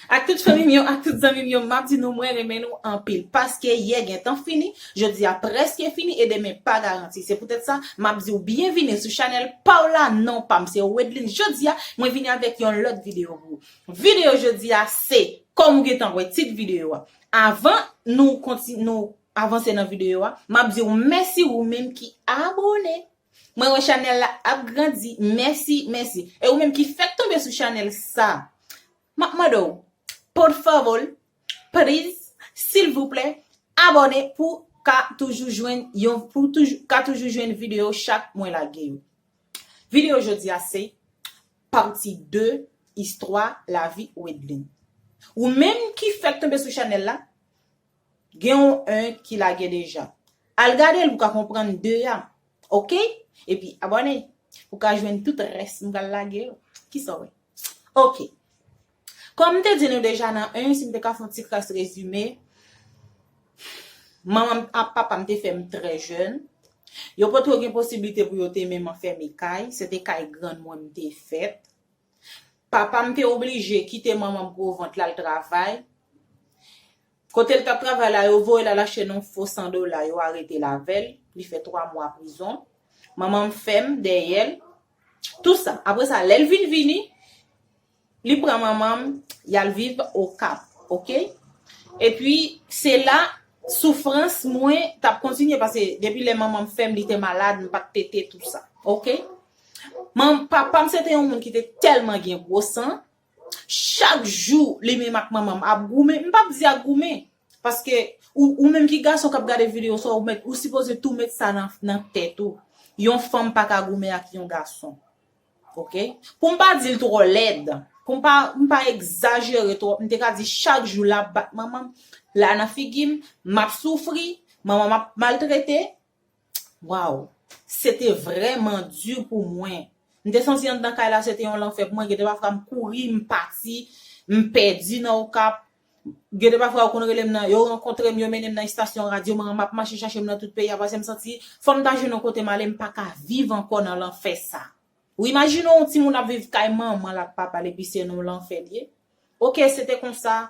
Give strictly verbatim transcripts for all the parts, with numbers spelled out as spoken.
Ak tout fanmi m yo, ak tout zanmi m yo, m ap di nou mwen renmen nou anpil. Paske yè gentan fini, jodi a prèske fini e demen pa garanti. Se poutèt sa, m ap di w byenvini sou chanèl pa w la, non pa m se Wedline. Jodi a, mwen vini avèk yon lòt videyo pou ou. Videyo jodi a se, kòm ou gentan wè tit videyo a. Avan nou konti-, nou avanse nan videyo a, m ap di w mèsi ou menm ki abòne. Mwen wè chanèl la ap grandi. Mèsi, mèsi. E ou menm ki fèk tonbe sou chanèl sa, m ap mande w, por favor, please, silvouplè, abòne pou ka toujou jwenn yon, pou toujou, ka toujou jwenn videyo chak mwen lage yo. Videyo jodi a se pati de istwa lavi Wedline. Ou menm ki fèk tonbe sou chanèl la, gen yon en ki lage deja. Al gade l pou ka konprann de a. Oke? Epi abòne pou ka jwenn tout rès m pral lage yo. Kisa w wè? Oke. Kòm m te di nou deja nan en, si m te ka fè yon ti kras rezime, manman m ak papa m te fè m trè jèn. Yo potko gen posiblite pou yo te menm anfème kay. Se te kay grann mwen m te fèt. Papa m te oblije kite manman m gwo vant l al travay. Kote l t ap travay la, yo voye l al achte nan fo san dola, yo arete l avè l. Li fè twa mwa prizon. Manman m fè m dèyè l. Tou sa. Apre sa, lè l vin vini, li pran manman m, y al viv Okap, oke? Epi, se la, soufrans mwen t ap kontinye, paske depi lè manman m fè m, li te malad, m pa t tete, tou sa, oke? Man, papa m se te yon moun ki te tèlman gen gwo san, chak jou, li menm ak manman m ap goumen, m p ap di ap goumen, paske ou, ou menm ki gason k ap gade videyo sa, ou mèt, ou sipoze tou met sa nan, nan tèt ou. Yon fanm pa ka goumen ak yon gason. Oke? Pou m pa di l twò lèd, pou m pa, m pa egzajere twòp, m te ka di chak jou l ap bat manman m, la nan figi m, m ap soufri, manman m ap maltrete. Waw! Se te vrèman di pou mwen. M te santi anndan kay la se te yon lanfè pou mwen. Gen de pafwa m kouri, m pati, m pèdi nan Okap. Gen de pafwa yo konn rele m nan, yo rankontre m, yo mennen m nan estasyon radyo, m ap mache chache m nan tout peyi a, paske m santi fò m ta jwenn yon kote m ale, m pa ka viv ankò nan lanfè sa. Ou imajine yon timoun ap viv kay manman l ak papa l epi se nan lanfè l ye. Oke, se te konsa.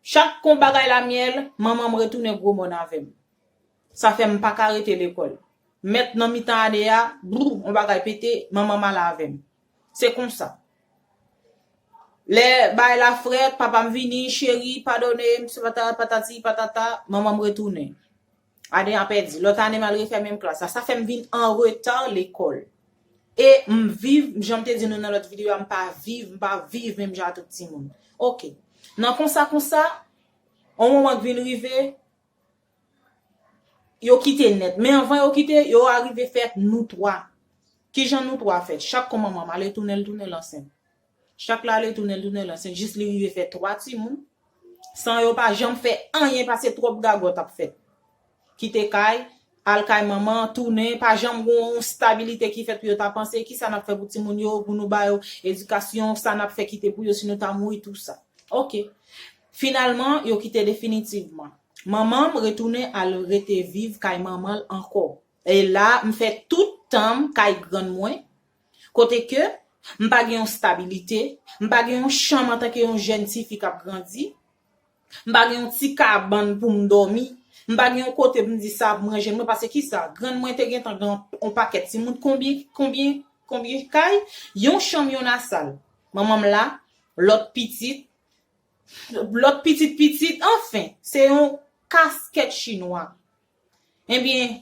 Chak kon bagay la myèl, manman m retounen gwo mòn avè m. Sa fè m pa ka rete lekòl. Mèt nan mitan ane a, brou, yon bagay pete, manman m ale avè m. Se konsa. Lè bagay la frèt, papa m vini, cheri, padone m, se pata-, patati, patata, manman m retounen. Ane a pèdi. Lòt ane, m al refè menm klas la. Sa fè m vin an reta lekòl. E m viv, jan m te di nou nan lòt videyo a, m pa viv, m pa viv menm jan a tout timoun. Oke. Nan konsa, konsa, yon moman k vin rive, yo kite nèt. Men anvan yo kite, yo arive fè nou twa. Kijan nou twa fèt? Chak kon manman m ale tounen, l tounen, l ansent. Chak l ale tounen, l tounen, l ansent. Jis li rive fè twa timoun. San yo pa janm fè anyen pase twòp gagòt ap fèt. Kite kay, al kay manman, tounen, pa janm gon yon stabilite ki fèt pou yo ta panse, kisa n ap fè pou timoun yo, pou nou ba yo edikasyon, sa n ap fè kite pou yo, si nou ta mouri, tou sa. Oke. Finalman, yo kite definitivman. Manman m retounen al rete viv kay manman l ankò. E la, m fè tout tan m kay grann mwen, kote ke m pa gen yon stabilite, m pa gen yon chanm antanke yon jèn tifi k ap grandi, m pa gen yon ti kabann pou m dòmi, m pa gen yon kote pou m di sa ap manje mwen, paske kisa? Grann mwen te gentan gen yon pakèt timoun, konbyen, konbyen, konbyen kay? Yon chanm, yon lasal. Manman m la, lòt pitit, lòt pitit pitit, anfen, se yon kaskèt chinwa. Ebyen,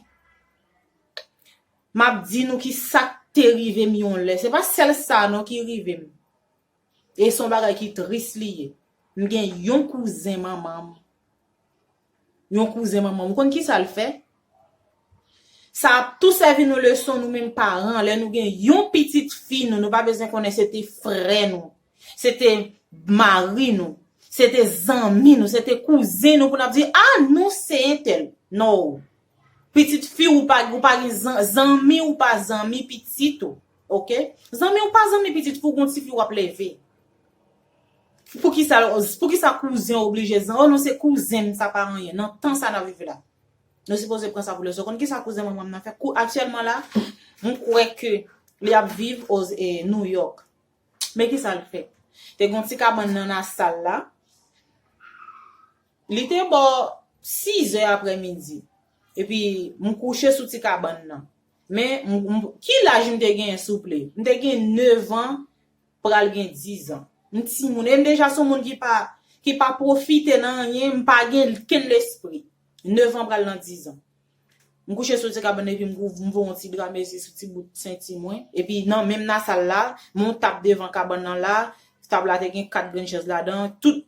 m ap di nou ki sa k te rive m yon lè. Se pa sèl sa non ki rive m. E se yon bagay ki tris li ye. M gen yon kouzen manman m. Yon kouzen manman m. Ou konn kisa l fè? Sa ap tou sèvi nou leson, nou menm paran. Lè nou gen yon pitit fi nou, nou pa bezwen konnen se te frè nou, se te mari nou, se te zanmi nou, se te kouzen nou pou n ap di, "A, nou se entèl." No. Pitit fi ou pa, ou pa gen zan-, zanmi ou pa zanmi pitit ou. Oke? Zanmi ou pa zanmi pitit fi ou, gon tifi w ap leve. Poukisa, poukisa kouzen oblije zan-, "Oh non, se kouzen m, sa pa anyen." Nan tan sa n ap viv la, nou sipoze pran sa pou leson. Konn kisa kouzen manman m nan fè? Kou-, aktyèlman la, m kwè ke li ap viv o, e, New York. Men kisa l fè? Te gen yon ti kabann nan Nasal la. Li te bò sizè aprèmidi. Epi, m kouche sou ti kabann nan. Men, m, m, ki laj m te genyen, souple? M te gen nèf an, pral gen diz an. M timoun. E m deja se yon moun ki pa, ki pa pwofite nan anyen, m pa gen kenn lespri. Nèf an pral nan diz an. M kouche sou ti kabann epi m kouv-, m voye yon ti dra mezi sou ti bout senti mwen. Epi nan menm Nasal la, m yon tap devan kabann nan la, tab la te gen kat grenn chèz ladan, tout,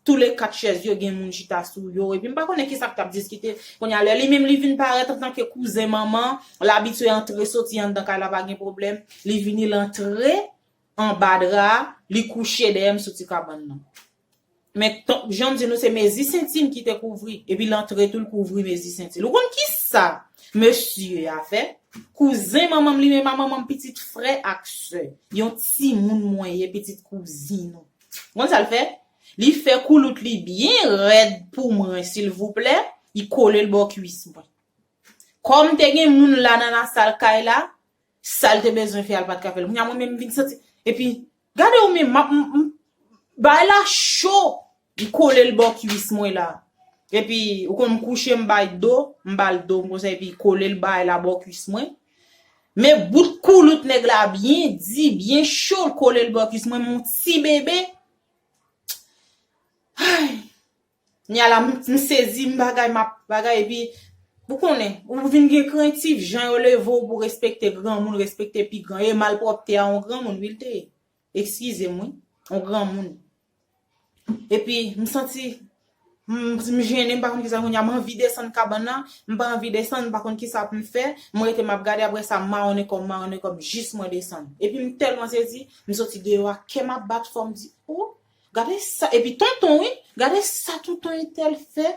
tou le kat chèz yo gen moun chita sou yo. Epi m pa konnen kisa k t ap diskite. Kounye a lè li menm li vin parèt antanke kouzen manman, l abitye antre soti anndan kay la pa gen pwoblèm. Li vini l antre anba dra a, li kouche dèyè m sou ti kabann nan. Men, jan m di nou, se mezi senti m ki te kouvri. Epi l antre tou, l kouvri mezi senti l. Ou konn kisa mesye a fè? Kouzen manman m, li menm a manman m, pitit frè ak sè. Yon timoun mwen ye, pitit kouzin ou. Ou konn sa l fè? Li fè koulout li byen rèd pou mwen, silvouplè. Li kole l bò kwis mwen. Kòm te gen moun la nan Nasal kay la, sa l te bezwen fè a, l pa t ka fè l. Kounye a mwen menm m vin santi. Epi, gade ou menm, m ap, m, m, bay la cho. M kole l bò kwis mwen la. Epi, ou konn m kouche, m bay do, m ba l do m konsa, epi kole l bay la bò kwis mwen. Men bout koulout nèg la byen di, byen cho, l kole l bò kwis mwen, m yon ti bebe. Ay! Nya la, m, m sezi, m bagay, m ap bagay, epi, ou konnen, ou vin gen krentif, jan yo leve w pou respekte granmoun, respekte pi gran, e malpwòpte a yon granmoun, wi, l te ye. Eskize m, wi, yon granmoun. Epi, m santi, m, m jennen, m pa konn kisa kounye a, m anvi desann kabann nan, m pa anvi desann, m pa konn kisa pou m fè, m rete m ap gade, apre sa, m mawonnen kò m, mawonnen kò m, jis mwen desann. Epi, m tèlman sezi, m soti deyò a, kè m ap bat fò, m di, o, gade sa, epi tonton, wi, gade sa tonton entèl fè.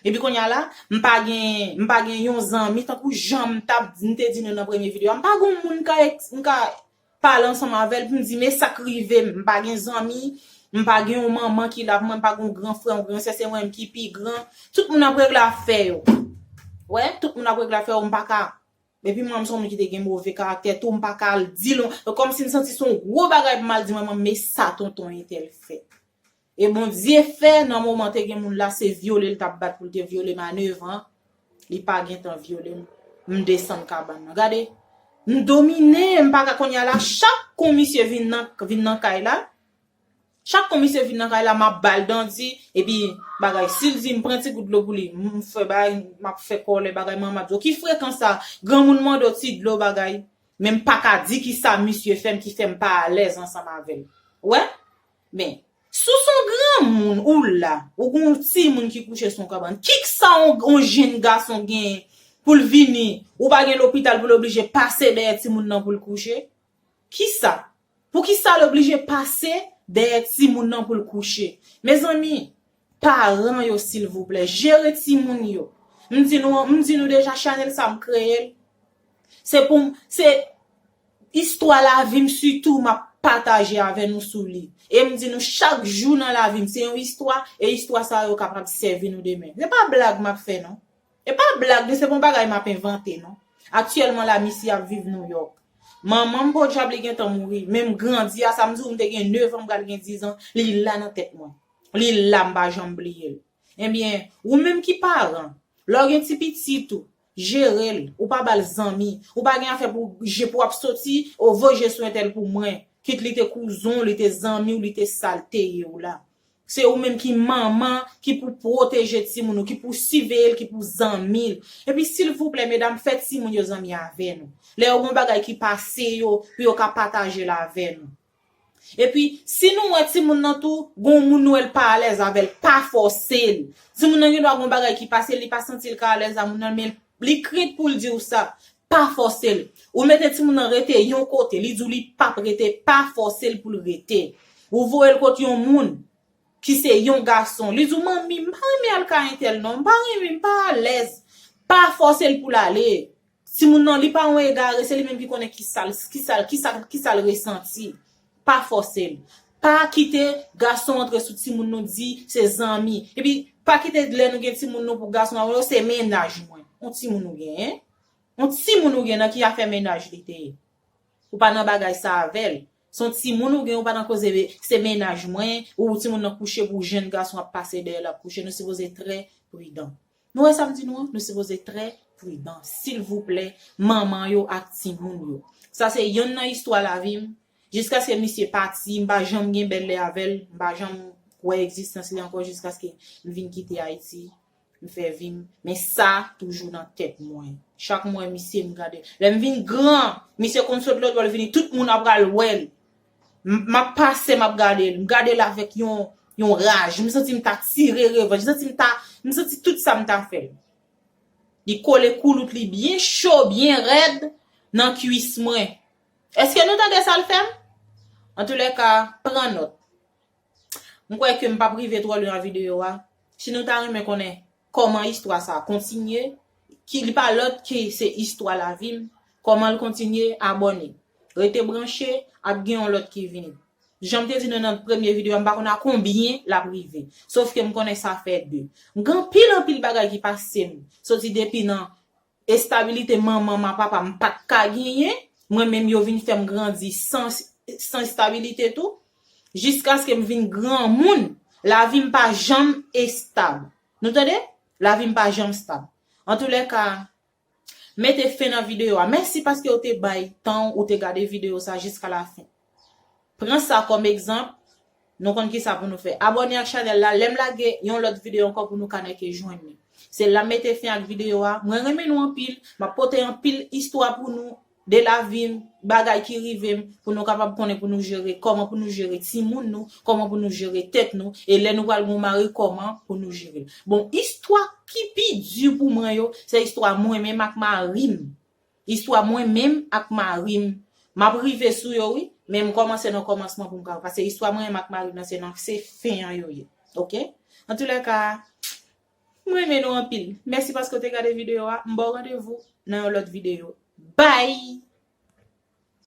Epi kounye a la, m pa gen, m pa gen yon zanmi, tankou jan m t ap, m te di nou nan premye videyo a, m pa gen yon moun m ka, m ka pale ansanm avè l pou m di, men sa k rive m, m pa gen zanmi, m pa gen yon manman ki la pou mwen, m pa gen yon gran frè, yon gran sè, se mwen menm ki pi gran. Tout moun ap regle afè yo. Wè, tout moun ap regle afè yo, m pa ka. Epi mwen, m se yon moun ki te gen move karaktè tou, m pa ka al di l, kòmsi m santi se yon gwo bagay pou m al di manman m, men sa tonton entèl fè. E Bondye fè, nan moman te gen moun la, se vyole l t ap bat pou l te vyole m a nèf an. Li pa gentan vyole m. M desann kabann nan. Gade, m domine, m pa ka kounye a la. Chak kou misye vin nan, vin nan kay la, chak kou misye vin nan kay la, m ap ba l dandi, epi bagay, si l di m pran ti gout dlo pou li, m fè bagay, m ap fè kòlè, bagay, manman ap di, ki frekan sa, granmoun mande w ti dlo, bagay. Men m pa ka di kisa misye fè m ki fè m pa alèz ansanm avè l. Ou wè? Men, si w se yon granmoun, ou la, ou gen yon timoun ki kouche sou yon kabann, kisa yon, yon jenn gason gen pou l vini, ou pa gen lopital pou l oblije pase dèyè timoun nan pou l kouche? Kisa? Poukisa l oblije pase dèyè timoun nan pou l kouche? Mezanmi, paran yo, silvouplè, jere timoun yo. M di nou, m di nou deja, chanèl sa, m kreye l. Se pou m, se istwa lavi m sitou m ap pataje avè nou sou li. E m di nou, chak jou nan lavi m, se yon istwa, e istwa sa yo kapab sèvi nou demen. Se pa blag m ap fè, non. E pa blag, se pa yon bagay m ap envante, non. Aktyèlman la, misye ap viv Nouyòk. Manman m, podyab, li gentan mouri. Men m grandi a sa, m di w, m te gen nèf an, m pral gen diz an, li la nan tèt mwen. Li la, m pa janm bliye l. Ebyen, ou menm ki paran, lè w gen ti pitit ou, jere l, ou pa ba l zanmi, ou pa gen afè pou je pou w ap soti, o voye je sou entèl pou mwen, kit li te kouzon w, li te zanmi w, li te sa l te ye w la. Se ou menm ki manman, ki pou pwoteje timoun ou, ki pou siveye l, ki pou zanmi l. Epi, silvouplè, medam, fè timoun yo zanmi avè nou. Lè yo gen yon bagay ki pase yo, pou yo ka pataje l avè nou. Epi, si nou wè timoun nan tou, gon moun nou wè l pa alèz avè l, pa fòse l. Timoun nan gen dwa gon bagay ki pase l, li pa santi l ka alèz a moun nan, men li krent pou l di w sa. Pa fòse l. Ou mete timoun nan rete yon kote, li di w li p ap rete, pa fòse l pou l rete. Ou voye l kot yon moun ki se yon gason. Li di w, manmi, m pa renmen al kay entèl non, m pa renmen, m pa alèz. Pa fòse l pou l ale. Timoun nan, li pa yon egare, se li menm ki konnen ki sa l, ki sa l, ki sa, ki sa l resanti. Pa fòse l. Pa kite gason antre sou timoun nou, di se zanmi. Epi, pa kite lè nou gen timoun nou pou gason nan, se mennaj mwen. On timoun ou genyen? On timoun ou gen nan ki afè mennaj li te ye? Ou pa nan bagay sa avè l. Se yon timoun ou gen, ou pa nan koze se mennaj mwen, ou timoun nan kouche pou jèn gason ap pase dèyè l ap kouche. Nou sipoze trè pridan. Nou wè sa m di nou an? Nou sipoze trè pridan. Silvouplè, manman yo ak timoun yo. Sa se yonn nan istwa lavi m. Jiskaske misye pati, m pa janm gen bèl lè avè l, m pa janm wè egzistans li ankò jiskaske m vin kite Ayiti, m fè vi m. Men sa toujou nan tèt mwen. Chak m wè misye, m gade. Lè m vin gran, misye konn sot lòtbò, l vini, tout moun ap pral wè l. M m ap pase, m ap gade l. M gade l avèk yon, yon raj. M santi m ta tire revanj. M santi m ta, m santi tout sa m ta fè l. Li kole koulout li byen cho, byen rèd nan kwis mwen. Èske nou tande sa l fè m? Antoulèka, pran nòt. M kwè ke m p ap rive twò lwen nan videyo a. Si nou ta renmen konnen kòman istwa sa a kontinye, ki li pa lòt ke se istwa lavi m, kòman l kontinye, abòne. Rete branche, ap gen yon lòt ki vini. Jan m te di nou nan premye videyo a, m pa konn a konbyen l ap rive. Sof ke m konnen sa fè de. M gen anpil, anpil bagay ki pase m. Soti depi nan estabilite manman m ak papa m pa t ka genyen. Mwen menm, yo vin fè m grandi san, san estabilite tou. Jiskaske m vin granmoun, lavi m pa janm estab. Nou tande? Lavi m pa janm stab. Antoulèka, mete fen nan videyo a. Mèsi paske w te bay tan w, ou te gade videyo sa jiska lafen. Pran sa kòm egzanp. Nou konn kisa pou nou fè. Abòne ak chanèl la. Lè m lage yon lòt videyo ankò pou nou kanèke jwenn li. Se la m mete fen ak videyo a. Mwen renmen nou anpil. M ap pote anpil istwa pou nou de lavi m, bagay ki rive m, pou nou kapab konnen pou nou jere, kòman pou nou jere timoun nou, kòman pou nou jere tèt nou, e lè nou pral gen yon mari, kòman pou nou jere l. Bon, istwa ki pi di pou mwen yo, se istwa mwen menm ak mari m. Istwa mwen menm ak mari m. M ap rive sou yo, wi, men m kòmanse nan kòmansman pou m ka, paske istwa mwen menm ak mari m nan, se nan, se fen an yo ye. Oke? Antoulèka, m renmen nou anpil. Mèsi paske w te gade videyo a. M ba w randevou nan yon lòt videyo. Bye!